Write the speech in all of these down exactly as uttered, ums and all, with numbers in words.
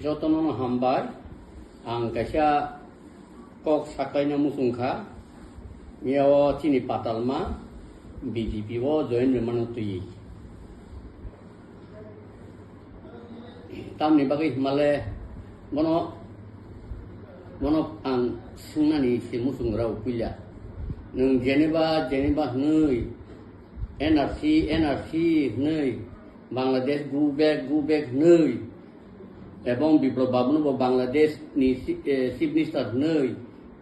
Jotono no hambai. Ang kaisa kok sakaina muchung kha. Miyao chini patalma B J P o join rwmano twi. Tamni bagwi himale bono, bono ang swngnani se muchung rao puila. Nwng Geneva, Geneva hwnwi, N R C, N R C hwnwi, Bangladesh go back, go back hwnwi, ebong Biplab Babuno bo Bangladesh ni si-, eh, Chief Minister hwnwi,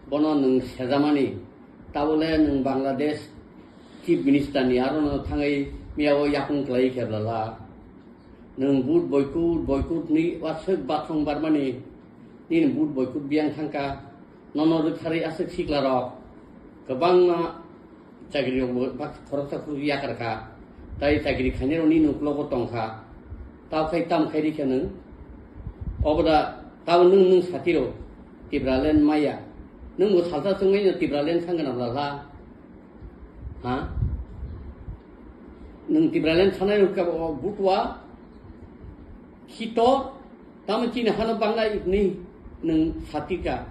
bono nwng sejamani. Tabole nwng Bangladesh Chief Minister ni aro no thangwi miyao yakung kwlai khe bla la. Nwng vote boycott, boycott ni waswk bathong barmani, nini vote boycott biyang thangka, nono rwkharwi aswk sikla rok, kwbangma chakri rok bo bak khoroksa khoroksa yakar kha, tai chakri khainai rok nini uklogo tong kha, tao khai tam khai rikha nwng, oboda tao nwng nwng satiro, Tipraland maya, nwng bo salsa chwngwi no Tipraland thang gana bla la. Ha? Nwng Tipraland thanai rwkha bo butwa, khito, tamo chini hano bangnai ni nwng satika.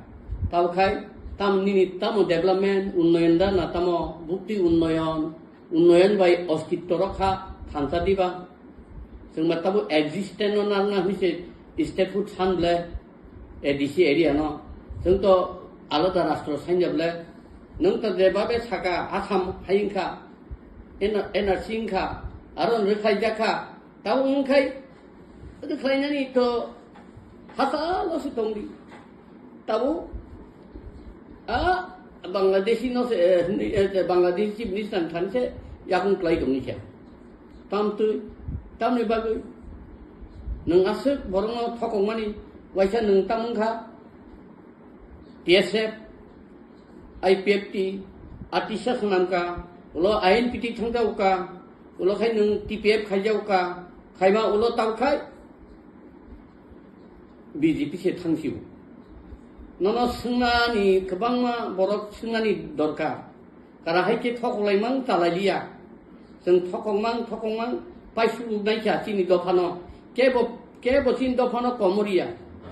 Tamo khai, tamo nini tamo development, unnoyon da na tamo bukti unnoyon, unnoyon bai ostitto rokha thansa diba. Chwngma tabo existence no narwkna hwnwi se statehood san ble, A D C area no. Chwng to alada rastro sanya ble. Nwng to je babe saka Assam hai wngkha, N-, N R C wngkha, aro rwkhlai jakha. Tabo wngkhai, rwkhlainani to hasalo se tongdi. Tabo, a, Bangladeshi no se, eh, eh, Bangladeshi Chief Minister thani se yakung klai tongni khe. Tamtwi, tamni bagwi nwng aswk borokno thokokmani waisa nwng tamo wngkha T S F, I P F T, atisa swnamka, ulo I N P T thangjaoka, ulo khai nwng T P F khaijaoka, khaima ulo tangkhai B J P se thangsio. Nono swngnani kwbangma borok swngnani dorkar. Kara hai khe thokolaimang chalailiya. Chwng thokokmang, thokokmang paisuknai kha chini dophano. Kebo, kebo chini dophano komoriya.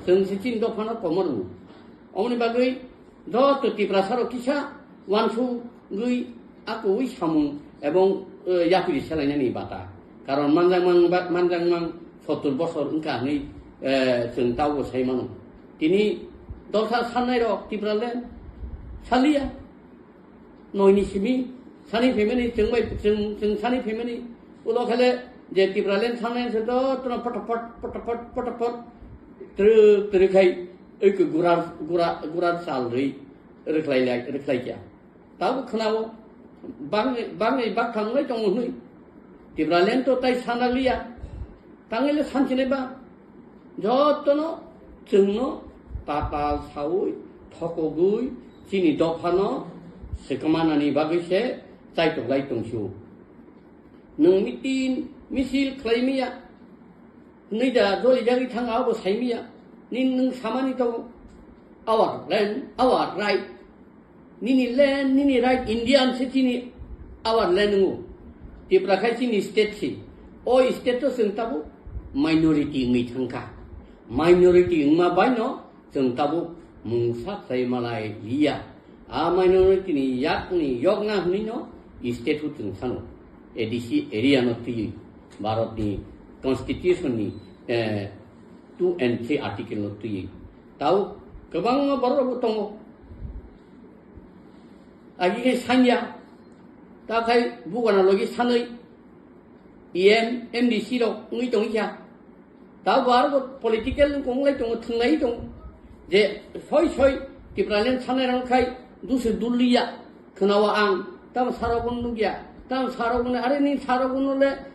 Chwng se chini dophano komorno. Omoni bagwi joto Tiprasa rok kisa wansugwi akoi samung ebong, eh, yapri selainani bata. Karon manjakmang ba-, manjakmang sottur bosor wngkha hinwi, eh, chwng taubo sai mano. Tini dosa sannai rok Tipraland saliya. Noini simi sani phaimani, chwng bai, chwng, chwng sani phaimani. Ulo khale je Tipraland sangnai se jotono potopot, potopot, potopot, twrwk, twrwk khai, oi khe gura, gura, gura chal rwi rwkhlai lai, rwkhlai kya. Tabo khwnao, bangni, bangni bakthang lai tongo hwnwi. Tipraland to tai sana liya. Tangile sanchine ba, jotono chwngno patal saui, thokogwi, chini dophano swkmanani bagwi se chaitok lai tongsio. Nwng meeting, misil khlai miya, hwnwi da joli jagwi thang abo sai miya, nini nwng samani tongo, our land, our right. Nini land, nini right, Indian se chini our land wngo. Tipra khai chini state se. O state to chwng tabuk minority wngwi thangkha. Minority wngma baino chwng tabuk mungsa khlai malai liya. A minority ni yakni yokna hwnwi no state o chwng sano. A D C area no twiwi Bharat ni constitution ni, eh, two and three article no twiwi. Tau kwbangma borok rok bo tongo. Agi khe sanya, ta khai bugana logi sanwi, E M, M D C rok wngwi tongwi kha. Ta bo aro bo political wng lai tongo, thwnglai tongo. Je soi soi Tipraland sanai rok khai dusu dulliya, khwnao ang, tamo sarok nukya, tamo sarok, are ni sarok le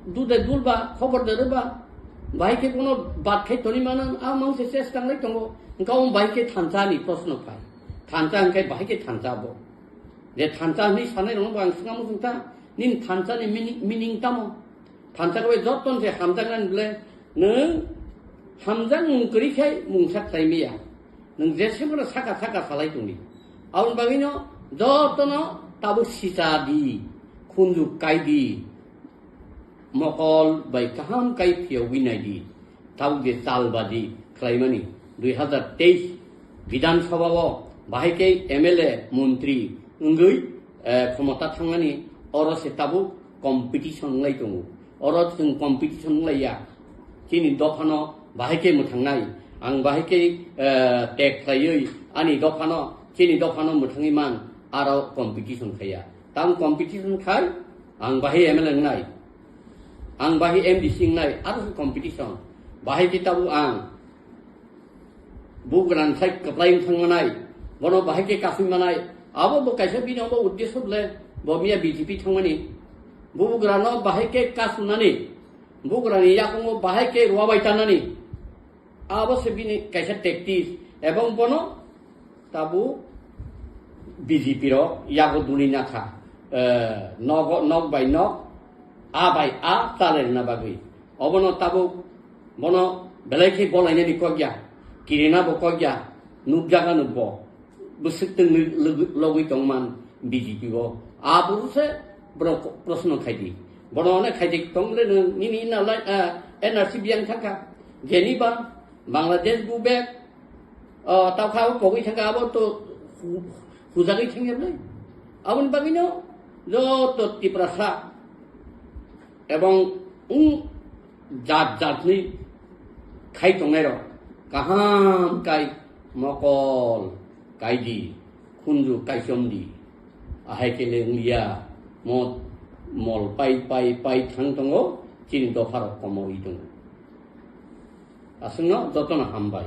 Dude dulba, khobor de rwba. Bahai khe bono bat khai toni mano, a mang se ses tanglai tongo. Hwnkha omo bahai khe thansa ni proshno phai. Thansa hwnkhe bahai khe thansa bo. Je thansa hwnwi sanai rokno bo ang swngamo swngkha, nini thansa ni meaning, meaning tamo? Thansa khe bai joto se hamjaknani bwle, nwng hamjakmung kwrwi khai mungsa khlai maya. Nwng jese mano saka saka salai tongdi. Aboni bagwino jotono tabuk sicha di, khunju kai di. Mokol bai kaham kai phiyogwi nai di. Tabuk je chalbaji khlaimani, dui hazar teis Bidhan Sabha o bahai khe M L A montri wngwi, eh, khomota thangmani, oro se tabuk competition wngwi tongo. Oro chwng competition wngwi ya. Chini dophano bahai khe mwthangnai, ang bahai khe, eh, tek khlaiwi ani dophano, chini dophano mwthangwi man, aro competition khaiya. Tang competition khai, ang bahai M L A wngnai, ang bahai M D C wngnai, aro se competition. Bahai khe tabuk ang bugrang sai kwplai wng thangmanai, bono bahai khe kasui manai, abo bo kaisa bini obo uddesho le, bo miya B J P thangmani, bugrano bahai khe kasunani, bugrani yakungo bahai khe ruwa bai tanani, abo se bini kaisa tactics, ebong bono tabu B J P rok yago duli nakha, eh, nogo, nok bai nok, a bai a chale rwna bagwi. Obono tabuk bono belai khe bolainani kok ya, kirina bo kok ya, nukjaga nukbo, bwswk twngwi logwi, logwi tongman B J P o. Aboro se borok proshno khaidi. Bono onek khaidi tongre nwng nini ina lai, ah, N R C biyang thangkha. Jeniba Bangladesh bu bek, ah, tawkha o pogwi thangkha abo to hu-, hujagwi thangya bwlai. Aboni bagwino joto Tiprasa ebong wng jat jatni khai tongnairok kaham kai mokol kaidi, khunju kaichomdi, ahai khe le wngya, mo mol pai pai pai thang tongo, chini dopharok komorwi tongo. Aswkno jotono hambai.